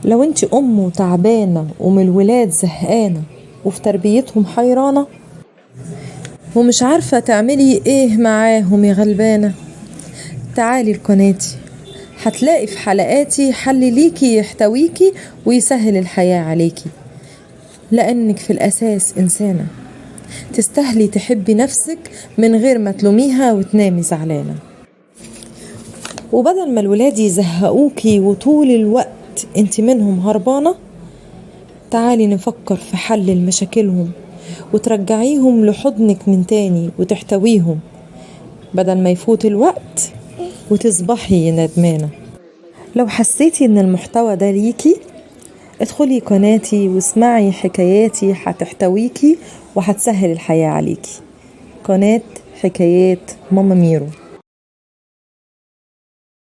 لو انت ام وتعبانة ومن الولاد زهقانة وفي تربيتهم حيرانة ومش عارفة تعملي ايه معاهم يا غلبانة، تعالي لقناتي، هتلاقي في حلقاتي حل ليكي يحتويكي ويسهل الحياة عليكي، لأنك في الأساس إنسانة تستاهلي تحبي نفسك من غير ما تلوميها وتنامي زعلانة. وبدل ما الولاد يزهقوكي وطول الوقت انت منهم هربانة، تعالي نفكر في حل لمشاكلهم وترجعيهم لحضنك من تاني وتحتويهم، بدل ما يفوت الوقت وتصبحي ندمانة. لو حسيتي ان المحتوى ده ليكي، ادخلي قناتي واسمعي حكاياتي، هتحتويكي وهتسهل الحياة عليكي. قناة حكايات ماما ميرو.